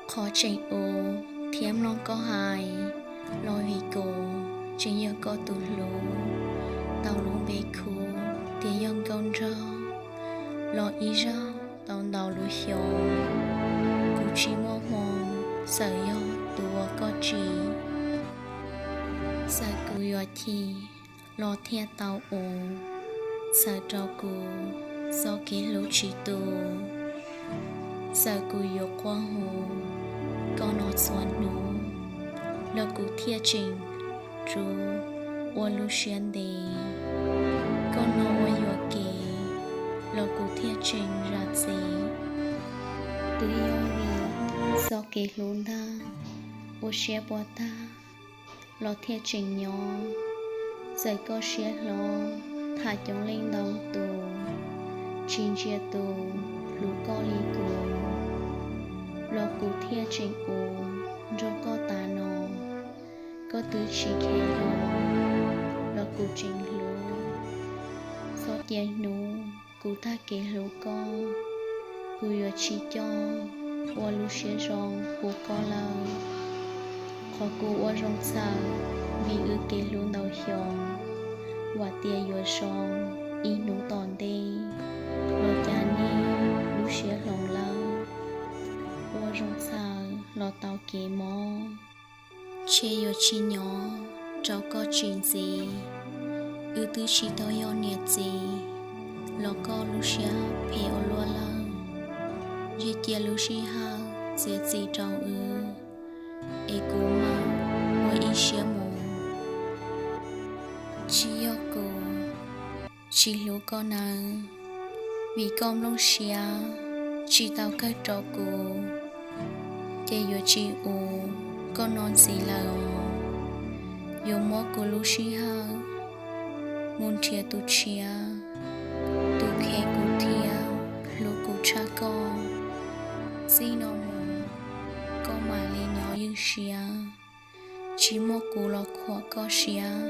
Qhov tseem ua thiab mloog koj hais los vim kuv tseem yog koj tus hlub, tau lub npe khuv tias yog nkauj nraug, los ib zaug tau ntau lub xyoo, kuv tsis muaj hmoo, txawm yog tus uas koj tsim, txawm kuv yuav chim los thiaj tau ua, txhawm rau kuv txoj kev hlub tsis tu, txawm kuv yuav quaj hu koj no txhua hnub, los kuv thiaj tseem rub ua lub siab ntev, koj no ua yuam kev, los kuv thiaj tseem zam txim. Twb yog vim txoj kev hlub ntag, ua siab puas tag los thiaj tseem nyob, txawm koj siab hlob tham coob leej ntau tus, tsis ntsia tus hlub koj li kuv, los kuv thiaj tseem ua nrog koj tas no, koj twb tsis kheev los, los kuv tseem hlub, txhob cia hnub kuv tag kev hlub koj, kuv yuav tsis coj ua lub siab zoo hu koj lawm, qhov kuv ua zoo txhawm, vim wb kev hlub ntau xyoo, vam tias yuav zoo ib hnub tom ntej, los cas nej lub siab hloov lawm, ua zoo txhawm los tau kev mob, ntshe yuav tsis nyob rau koj tsis ntxiv, wb twb tsis tau yog niam txiv, los koj lub siab phem ua luaj lawm, ntshe cia lub sij hawm txiav txim rau wb, es kuv mam ua ib siab mus, tsis yog kuv tsis hlub koj nawb, vim koj nplooj siab tsis tau kawg rau kuv, ces yuav tsis ua koj no ntxiv lawm os, yuav muab kuv lub sij hawm mus nrhiav tus tshiab, tus kheev kuv thiab hlub kuv tshaj koj, txij no mus koj mam li nyob ywj siab, tsis muaj kuv los khuam koj siab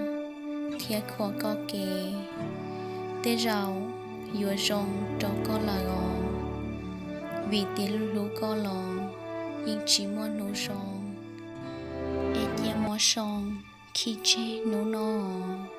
thiab khuam koj kev, tej zaum yuav zoo rau koj lawm os, vim tias hlub hlub koj los yeej tsis muaj hnub zoo, es cia mov soo khi tseg hnub no os.